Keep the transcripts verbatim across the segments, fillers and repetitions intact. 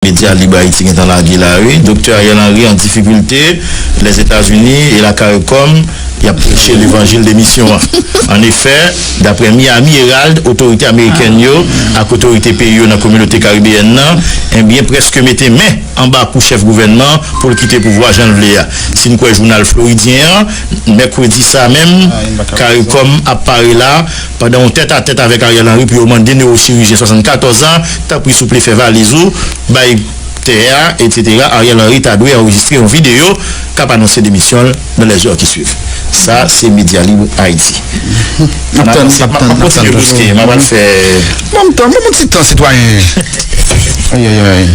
Medya Lib Ayiti gentan lage la, wi. Doktè Ariel Henry an difikilte, Lèzetazini e la CARICOM, y ap preche levanjil demisyon an. Annefè, daprè Miami Herald, otorite amerikèn yo ak otorite peyi yo nan kominote karibeyèn nan, ebyen, prèske mete men anba kou chèf gouvènman pou l kite pouvwa jan l vle a. Si n kwè jounal floridyen an, mèkredi sa menm, CARICOM ap pare la pandan yon tètatèt avèk Ariel Henry pou yo mande newochirijyen swasannkatòz an, tanpri souple fè valiz ou, bay tè a, etsetera. Ariel Henry ta dwe anrejistre yon videyo k ap anonse demisyon l nan lèzè ki swiv. Sa se Medya Lib Ayiti. M ap tann, m ap tann, m ap tann toujou. M ap kontinye bouske, m ap al fè. Ban m tan, ban m yon ti tan, sitwayen. Ayayay.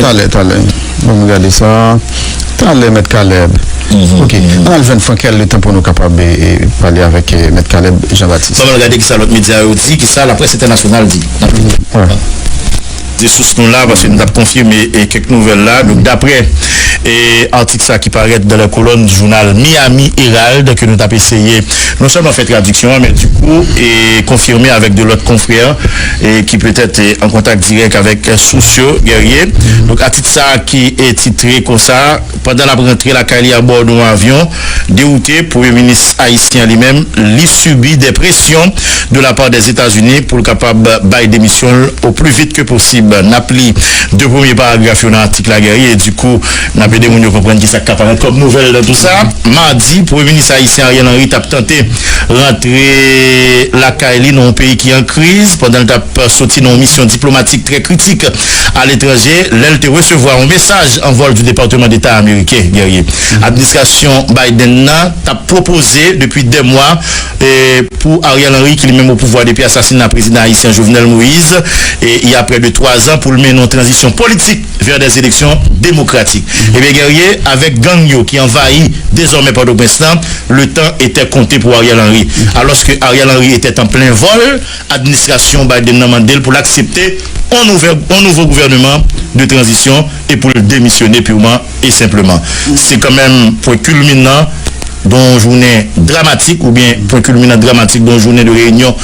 Talè, talè. Ban m gade sa. Talè, Mèt Caleb. Ok. Ann al jwenn Frankel letan pou nou kapab, e, e, pale avèk, e, Mèt Caleb Jean Baptiste. Ban m al gade kisa lòt medya yo di, kisa laprès entènasyonal di. Di sous nou la, paske nou t ap konfime, e, kèk nouvèl la. Donk, daprè, e, atik sa ki parèt dans les colonnes du journal Miami Herald, ke nou t ap eseye non sèlman fè tradiksyon an, men dikou, e, konfime avèk de lòt konfrè, e, ki petèt, e, an kontak dirèk avèk, e, sous yo, Guerrier. Donk, atik sa ki, e, titre konsa, pandan l ap rantre lakay li abò yon avyon, dewoute, premye minis ayisyen li menm, li sibi de presyon de la part des États-Unis pou l kapab bay demisyon l o pli vit ke posib. N ap li de premye paragraf yo nan atik la, Guerrier, e dikou, n ap ede moun yo konprann kisa k ka parèt kòm nouvèl nan tou sa. Madi, premye minis ayisyen Ariel Henry t ap tante rantre lakay li nan yon peyi ki an kriz, pandan l t ap soti nan yon misyon diplomatik trè kritik aletranje, lè l te resevwa yon mesaj an vòl du Département d'État américain, Guerrier. Administrasyon Biden nan t ap pwopoze depi dè mwa, e, pou Ariel Henry, ki li menm o pouvwa depi asasina prezidan ayisyen Jovenel Moïse, e, il y a près de trois ans, pou l mennen yon tranzisyon politik vers des élections démocratiques. Ebyen, Guerrier, avèk gang yo ki anvayi dezòmè Pòtoprens lan, le temps était compté pour Ariel Henry. Alors que Ariel Henry était en plein vol, administrasyon Biden nan mande l pou l aksepte yon nouvèl, yon nouvo gouvènman de tranzisyon e pou l demisyone purman e senpleman. Se kanmenm pwen kilminan de yon jounen dramatik, oubyen pwen kilminan dramatik de yon jounen de reyinyon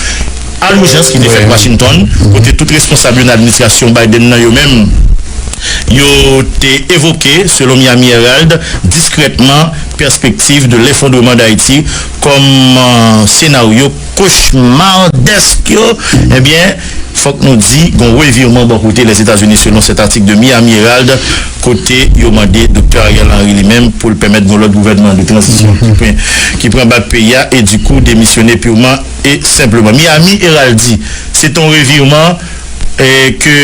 a lijans ki te fèt Washington, kote tout responsab yo nan administrasyon Biden nan yo menm, yo te evoke, selon Miami Herald, diskrètman, pèspektiv de lefondreman d Ayiti kòm, euh, senaryo kochmadèsk yo. Ebyen, fòk nou di, gon revirman bò kote Lèzetazini, selon cet article de Miami Herald, kote yo mande Doktè Ariel Henry li menm pou l pèmèt gon lòt gouvènman de tranzisyon ki pran, ki pran bak peyi a e dikou demisyone purman e senpleman. Miami Herald di, se t on revirman, e, ke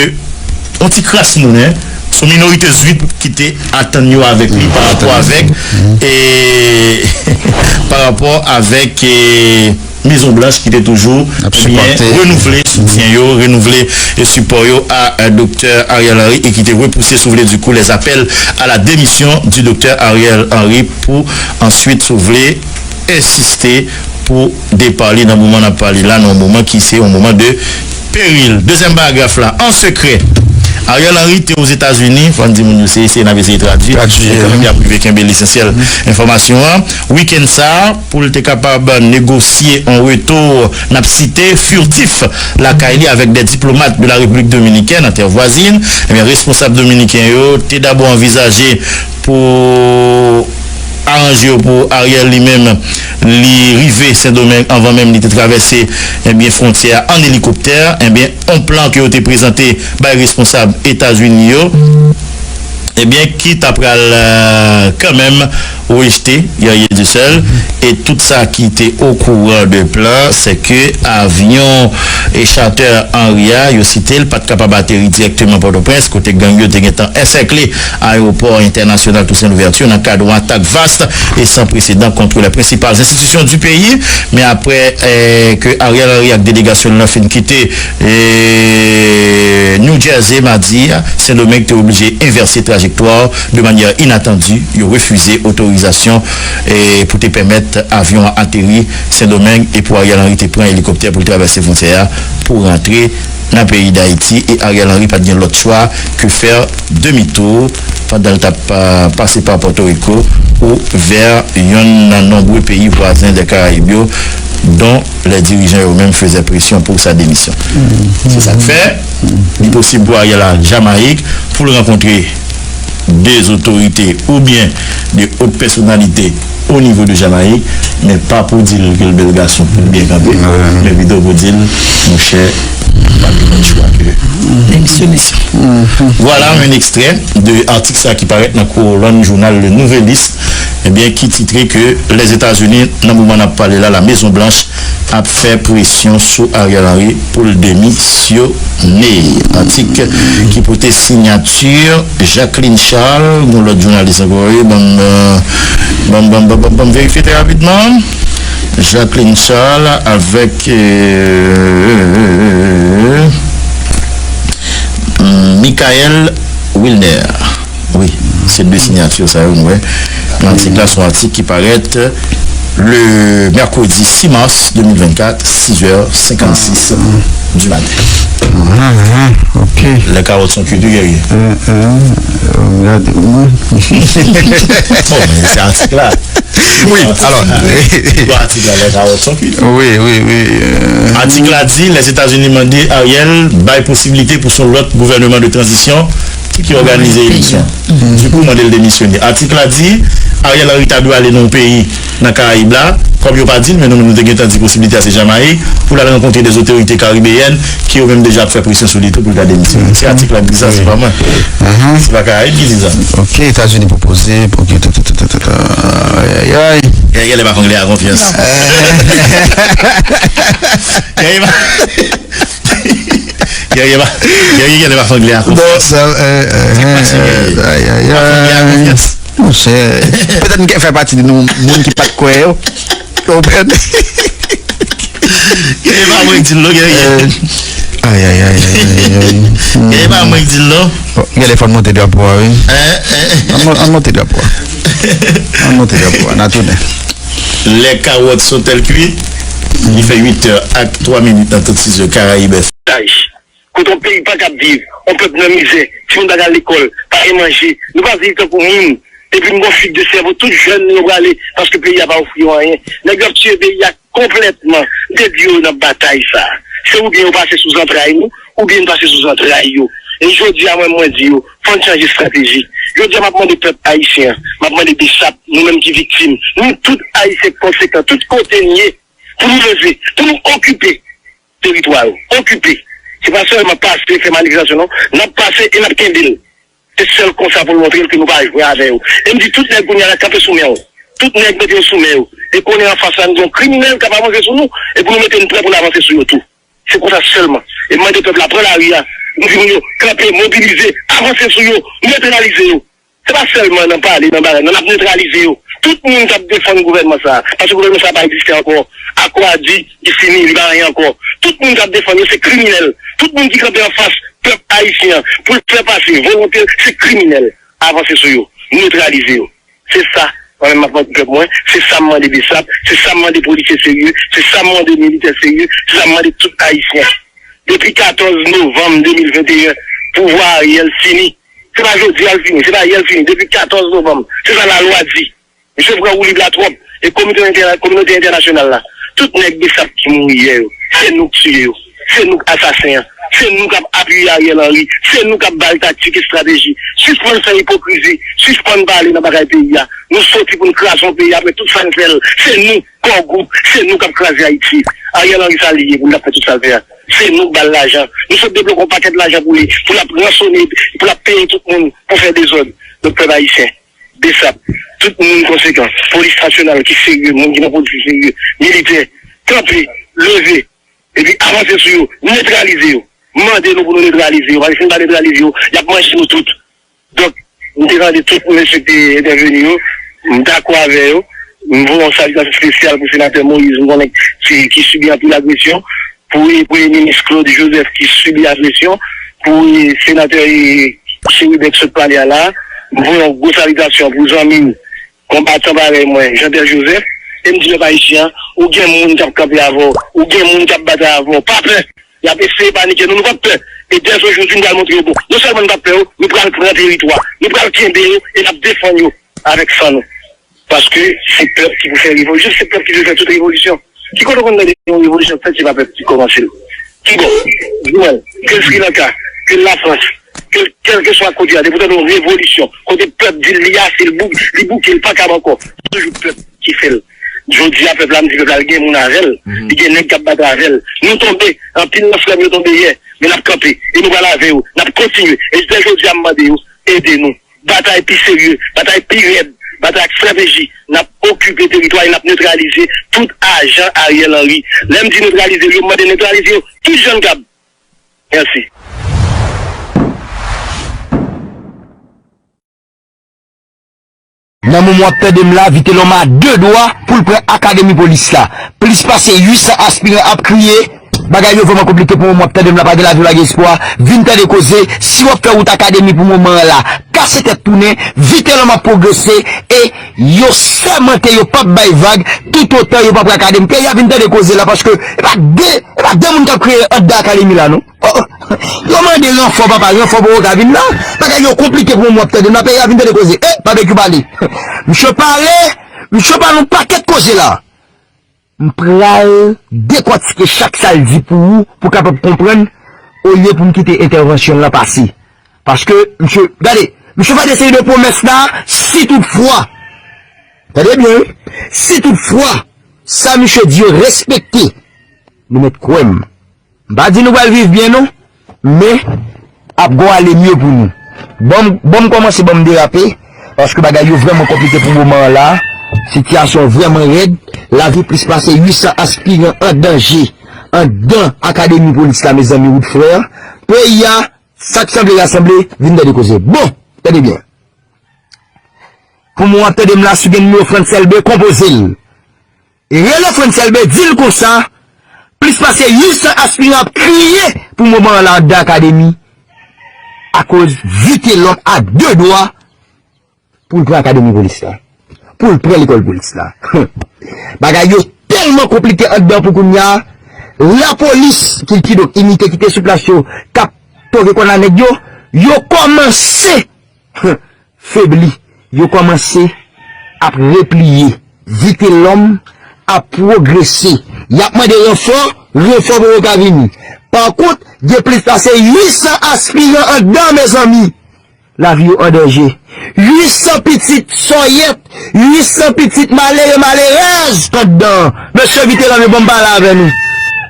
yon ti kras moun, en, se yon minorite zwit ki te atann yo avèk li pa rapò avèk, e, pa rapò avèk, e, Mezon Blanch ki te toujou, ebyen, renouvle soutyen yo, renouvle, e, sipò yo a, a Doktè Ariel Henry e ki te repouse, si w vle, dikou, les appels à la démission du docteur Ariel Henry pou answit, si w vle, ensiste pou depa li nan moman n ap pale la, nan yon moman ki se yon moman de peril. Dezyèm paragraf la, an sekrè, Ariel Henry te Ozetazini, fò n di moun yo se eseye n ap eseye tradui, men kanmenm y ap rive kenbe lesansyèl enfòmasyon an. Wikenn sa a, pou l te kapab negosye yon retou, n ap site, furtif lakay li avèk de diplomat de la République Dominicaine, an tè vwazin, ebyen, responsab dominiken yo te dabò anvizaje pou aranje yo pou Ariel li menm, li rive Sendomeng anvan menm li te travèse, ebyen, fwontyè a an elikoptè. Ebyen, yon plan ke yo te prezante bay responsab Etazini yo, ebyen, ki ta pral, euh, kanmenm rejte, Guerrier Dieuseul, e tout sa ki te okouran de plan, se ke avyon e charter Henry a, yo site l, pa t kapab ateri dirèkteman Pòtoprens, kote gang yo te gentan ansèkle ayewopò entènasyonal Toussaint Louverture nan kad yon atak vaste et sans précédent contre les principales institutions du pays. Men aprè, eh, ke Ariel Henry ak delegasyon l lan fin kite, eh, New Jersey madi a, Sendomeng te oblije envèse trajektwa de manyè inatandi. Yo refize otorizasyon, eh, pou te pèmèt avyon an ateri Sendomeng e pou Ariel Henry te pran elikoptè pou l travèse fwontyè a pou rantre nan peyi Dayiti, e Ariel Henry pa t gen lòt chwa ke fè demi tou pandan l t ap, ah, pase pa Pòtoriko ouvè yonn nan nonbre peyi vwazen de Karayib yo, dont les dirigeants eux-mêmes faisaient pression pour sa démission. Se sa k fè, li posib pou Ariel al Jamayik, pou l rankontre de otorite oubyen de ot pèsonalite o nivo de Jamayik, men pa pou di l ke l bèl gason, pou l byen kanpe, men pito pou di l, monchè, pa gen lòt chwa ke demisyone. Vwala yon ekstrè de atik sa ki parèt nan kolòn jounal Le Nouvelliste, ebyen, ki titre ke Lèzetazini, nan moman n ap pale la, la Mezon Blanch ap fè presyon sou Ariel Henry pou l demisyone. Atik ki pote siyati Jacqueline Charles, yon lòt jounalis ankò, wi, ban m, euh, ban m, ban m, ban m, ban m, ban m verifye trè rapidman. Jacqueline Charles avèk, euh, Michael Wilner. Wi, se de siyati sa yo nou wè. Nan atik la, se yon atik ki parèt le mercredi six mars deux mille vingt-quatre, six heures cinquante-six du matin. Ah, ah, ok. Les carottes sont cuites, wi, guerrier. Euh, euh, euh, gade, mwen. Bon, men se atik la. Wi, alò. Bon, atik la, les carottes sont cuites. Wi, wi, wi. Atik la di, Lèzetazini mande Ariel bay posiblite pou se yon lòt gouvènman de tranzisyon ki òganize eleksyon. Dikou, mande l demisyone. Atik la di, Ariel Henry ta dwe ale nan yon peyi nan Karayib la, kòm yo pa di l, men nou, nou te gentan di posiblite a se Jamayik, pou l al rankontre de otorite karibeyèn ki yo menm deja ap fè presyon sou li tou pou l ta demisyone. Se atik la ki di sa, se pa mwen. Se pa Karayib ki di sa. Ok, Etazini pwopoze, ok, ta, ta, ta, ta, ta, ta, ay, ay, ay. Genlè pa fè anglè a konfyans. Genlè pa, genlè pa, genlè pa fè anglè a konfyans. Bon, sa, euh, euh, euh, ay, ay, ay. Monchè, petèt m fè pati de nou, moun ki pa t kwè yo. Konprann? Genlè pa mwen k di l non, genlè. Ay, ay, ay, ay, ay, ay. Genlè pa mwen k di l non. Bon, genlè fò n monte drapo a, wi. Hein, hein. Ann mon-, ann monte drapo a. Ann monte drapo a, n a tounen. Les carottes sont-elles cuites? Li fè uit è ak twa minit nan tout sizè Karayib F M. Kote yon peyi pa kab viv, yon pèp nan mizè, timoun pa ka al lekòl, pa gen manje, nou pa viv tankou moun, epi nou gon fig de sèvo, tout jèn nou yo prale, paske peyi a pa ofri yo anyen. Nèg yo ap tiye peyi a konplètman, m te di yo nan batay sa. Se oubyen yo pase sou zantray nou, oubyen n pase sou zantray yo. E jodi a mwen, mwen di yo, fò n chanje estrateji. Jodi a m ap mande pèp ayisyen an, m ap mande BSAP, nou menm ki viktim, nou tout ayisyen konsekan, tout kote n ye, pou nou leve, pou nou okipe teritwa yo, okipe. Se pa sèlman pase, fè manifestasyon non, n ap pase e n ap kenbe l. Se sèl konsa pou l montre l ke nou pa jwe avè yo. E m di tout nèg kounye a la kanpe sou men w. Tout nèg mete yo sou men yo. E konnen anfas la n gen yon kriminèl k ap avanse sou nou, e pou nou mete n prè pou n avanse sou yo tou. Se konsa sèlman. E m mande pèp la pran lari a. M di moun yo kanpe, mobilize, avanse sou yo, netralize yo. Se pa sèlman nan pale, nan bagay, non, n ap netralize yo. Tout moun k ap defann gouvènman sa a, paske gouvènman sa a pa egziste ankò. Akò a di, li fini, li pa anyen ankò. Tout moun k ap defann yo, se kriminèl. Tout moun ki kanpe anfas pèp ayisyen an pou l fè pase volonte l, se kriminèl. Avanse sou yo, netralize yo. Se sa, mwen menm m ap mande pèp mwen, se sa m mande BSAP, se sa m mande polisye serye, se sa m mande militè serye, se sa m mande tout ayisyen. Depi katòz novanm de mil venteyen, pouvwa Ariel fini. Se pa jodi a l fini, se pa yè l fini. Depi katòz novanm, se sa lalwa di. Misye pran woulib la twòp. E komite entèna-, kominote entènasyonal la, tout nèg BSAP ki mouri yè yo, se nou k tiye yo. Se nou k asasen an. Se nou k ap apiye Ariel Henry. Se nou k ap ba l taktik, estrateji. Sispann fè ipokrizi. Sispann pale nan bagay peyi a. Nou soti pou n kraze yon peyi apre tout sa n fè l. Se nou, Core Group, se nou k ap kraze Ayiti. Ariel Henry sa li ye pou l ap fè tout sa l fè a. Se nou k ba l lajan. Nou sot debloke yon pakèt lajan pou li, pou l ap ransone, pou l ap peye tout moun pou fè dezòd. Donk, pèp ayisyen, BSAP, tout moun konsekan, polis nasyonal ki serye, moun ki nan pozisyon serye, militè, kanpe, leve, epi avanse sou yo, netralize yo. M mande nou pou nou netralize yo, paske si n pa netralize yo, y ap manje nou tout. Donk, m te tande tout mesye ki te entèveni yo, m dakò avè yo. M voye yon salitasyon espesyal pou senatè Moïse, m konnen ki, ki sibi anpil agresyon, pou premye minis Claude Joseph ki sibi agresyon, pou senatè Chérubin k sot pale a la. M voye yon gwo salitasyon pou zanmi m, konbatan parèy mwen, Jean Pierre Joseph, e m di pèp ayisyen an, ou gen moun k ap kanpe avè w, ou gen moun k ap batay avè w, pa pè. Y ap eseye panike nou, nou p ap pè. E dè se jou, nou pral montre yo, bon, non sèlman nou p ap pè yo, nou pral pran teritwa, nou pral kenbe yo e n ap defann yo avèk san nou. Paske se pèp ki pou fè revolisyon, se pèp ki dwe fè tout revolisyon. Ki kote w konn tande yon revolisyon fèt, se pa pèp ki kòmanse l? Kibò? Di mwen, ke l Sri Lanka, ke l Lafrans, ke l kèlkeswa kote a, depi w tande yon revolisyon, kote pèp di l li ase, l bou-, li bouke, l pa kab ankò. Se toujou pèp ki fè l. Jodi a, pèp la, m di pèp la, l gen moun avè l, li gen nèg k ap batay avè l. Nou tonbe, anpil nan frè m yo tonbe yè, men n ap kanpe, e nou pral avè yo, n ap kontinye. E jistè jodi a, m mande yo, ede nou. Batay pi serye, batay pi rèd, batay ak estrateji. N ap okipe teritwa e n ap netralize tout ajan Ariel Henry. Lè m di netralize yo, m mande netralize yo tout jan n kab. Mèsi. Nan moman w ap tande m la, Vitelhomme a de dwa pou l pran akademi polis la. Plis pase uit san aspiran ap kriye. Bagay yo vrèman konplike pou moman w ap tande m la, pa gen lavi, pa gen espwa. Vin tande koze, si w ap fè wout akademi pou moman an la, kase tèt tounen, Vitelhomme ap pwogrese e yo sèmante yo p ap bay vag toutotan yo p ap pran akademi. Peyi a vin tande koze la paske e pa de, e pa de moun k ap kriye anndan akademi la non. Oh, oh. Yo mande ranfò papa, ranfò poko ka vin la. Bagay yo konplike pou moman w ap tande m la, peyi a vin tande koze. Eh, Babekyou pale. Misye pale, misye pale yon pakèt koze la. M pral dekòtike chak sa l di pou ou, pou w kapab konprann, olye pou m kite entèvansyon l lan pase. Paske, misye, gade, misye fè de seri de pwomès la, si toutfwa, tande byen wi, si toutfwa, sa misye di yo respekte, nou mèt kwè m. M pa di nou pral viv byen non, men ap gon ale mye pou nou. Ban m, ban m kòmanse, ban m derape, paske bagay yo vrèman konplike pou moman an la. Sitiyasyon vrèman rèd. Lavi plis pase uit san aspiran an danje anndan akademi polis la, mezanmi, wout frè. Peyi a, sa k sanble rasanble, vin tande koze. Bon, tande byen. Pou moun ap tande m la, si w gen nimewo Frantz Elbé, konpoze l. E rele Frantz Elbé, di l konsa, plis pase uit san aspiran ap kriye pou moman an la anndan akademi, akoz Vitelhomme a de dwa pou l pran akademi polis la, pou l pran lekòl polis la. Bagay yo tèlman konplike anndan pou kounye a, lapolis, ki, kidonk, inite ki te sou plas yo, k ap toke kòn a nèg yo, yo kòmanse febli, yo kòmanse ap repliye. Vitelhomme ap pwogrese. Y ap mande ranfò, ranfò poko ka vini. Pa kont, gen plis pase uit san aspiran anndan, mezanmi. Lavi yo an danje. Uit san pitit sòyèt, uit san pitit malere, malerèz anndan. Mesye Vitelhomme, ban m pale avè nou.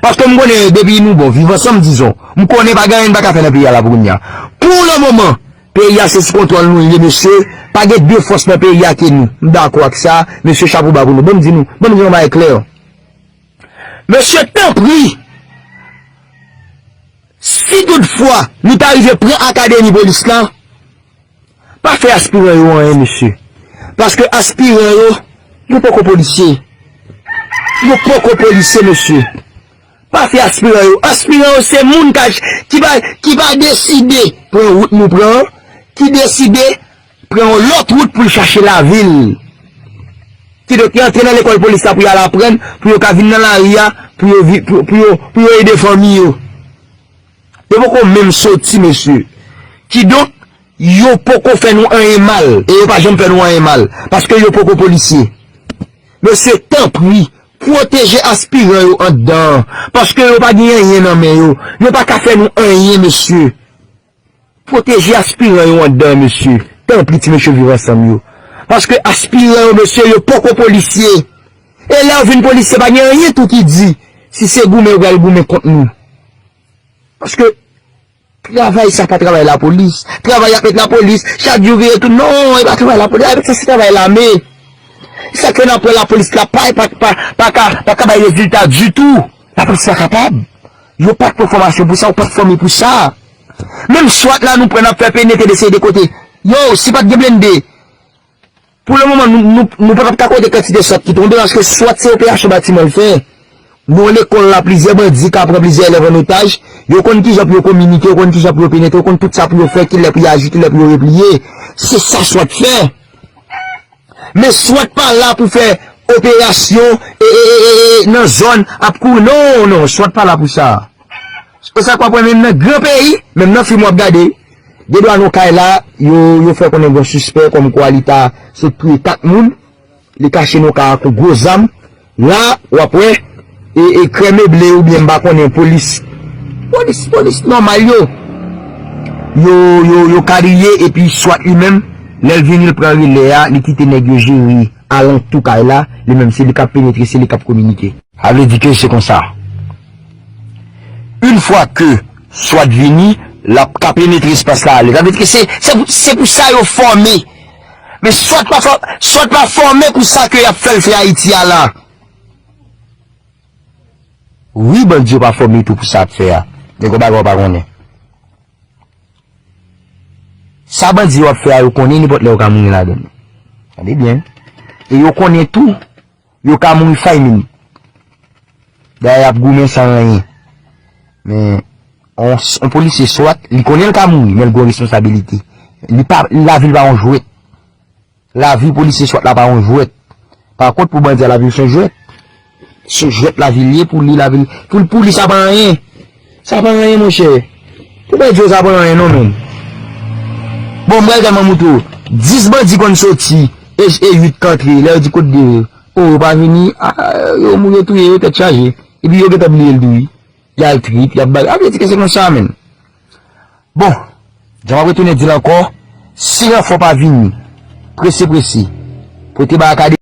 Paske m konnen depi nou bon, viv ansanm, dizon. M konnen pa gen anyen n pa ka fè nan peyi a la pou kounye a. Pou le moman, peyi a se sou kontwòl nou l ye, mesye. Pa gen de fòs nan peyi a ke nou. M dakò ak sa, mesye, chapo ba pou nou. Ban m di nou, ban m di nou yon bagay klè. Mesye, tanpri, si toutfwa nou ta rive pran akademi polis la, pa fè aspiran yo anyen, mesye. Paske aspiran yo, yo poko polisye. Yo poko polisye, mesye. Pa fè aspiran yo. Aspiran yo se moun ka, ki pa, ki pa deside pran wout nou pran an, ki deside pran yon lòt wout pou l chache lavi l. Kidonk, yo antre nan lekòl polis la pou y al aprann, pou yo ka vin nan lari a, pou yo, vi- pou, pou yo, pou yo ede fanmi yo. Yo poko menm soti, mesye. Kidonk, yo poko fè nou anyen mal, e yo pa janm fè nou anyen mal, paske yo poko polisye. Mesye, tanpri, pwoteje aspiran yo anndan an, paske yo pa gen anyen nan men yo. Yo pa ka fè nou anyen, mesye. Pwoteje aspiran yo anndan an, mesye. Tanpri, ti mesye Viv Ansanm yo. Paske aspiran yo, mesye, yo poko polisye. E lè yo vin polisye, pa gen anyen tou ki di si se goumen yo pral goumen kont nou. Paske travay sa pa travay lapolis. Travay y ap met lapolis, chak jou vire tou. Non, e pa travay lapolis. Avèk sa, se travay lame. Sa k fè n ap wè lapolis la pa, pa, pa, pa ka, pa ka bay rezilta ditou. Lapolis pa kapab. Yo pa t pran fòmasyon pou sa, yo pa t fòme pou sa. Menm swat la nou pran, n ap fè penetre de seri de kote. Yo, si pa t gen blende, pou le moman, nou, nou, nou pa t ap ka konte kantite swat ki tonbe, paske swat se operasyon batiman l fè. Nan lekòl la, plizyè bandi ka pran plizyè elèv an otaj, yo konn kijan pou yo kominike, yo konn kijan pou yo penetre, yo konn tout sa pou yo fè, kilè pou yo aji, kilè pou yo repliye. Se sa swat fè. Men swat pa la pou fè operasyon e, e, e, e, e, nan zòn ap kouri. Non, non, swat pa la pou sa. Se sa k w ap wè menm nan gran peyi, menm nan fim w ap gade, gen dwa nan kay la, yo, yo fè konnen gen yon sispè, kòmkwa li ta sot touye kat moun, li kache nan kay ak yon gwo zam. La, w ap wè, e, e krè meble oubyen m pa konnen polis. Polis, polis nòmal yo. Yo, yo, yo kadriye epi swat li menm, lè l vini l pran relè a, li kite nèg yo jere alantou kay la, li menm se li k ap penetre, se li k ap kominike. Sa vle di ke se konsa. Yon fwa ke swat vini, l ap ka penetre espas la ale. Sa vle di ke se, se pou, se pou sa yo fòme. Men swat pa fò-, swat pa fòme pou sa ke y ap fè l fè Ayiti a la. Wi, bandi yo pa fòme tou pou sa y ap fè a. Nèg yo bagay yo pa konnen. Sa bandi yo ap fè a, yo konnen nenpòt lè yo ka mouri ladan l. Tande byen. E yo konnen tou, yo ka mouri faymin. Dayè, y ap goumen san anyen. Men, on, on polisye swat, li konnen l ka mouri, men l gen responsabilite. Li pa, lavi l pa yon jwèt. Lavi polisye swat la pa yon jwèt. Pa kont, pou bandi a, lavi l se yon jwèt. Se jwèt lavi l ye pou li, lavi l. Pou, pou li, sa pa anyen. Sa pa anyen, monchè. Pou bandi yo, sa pa anyen, non, menm. Bon, m pral tèlman moutre w. Dis bandi konn soti, e, e uit k antre. Lè yo di kote de yo. O, yo pa vini, a, yo mouri, yo touye yo, tèt chaje. Epi yo gentan bliye l tou, wi. Y al trip, y ap bay. A vle di ke se konsa, menm. Bon, jan m ap retounen di l ankò, si ranfò pa vini, prese, prese, pote ba akade.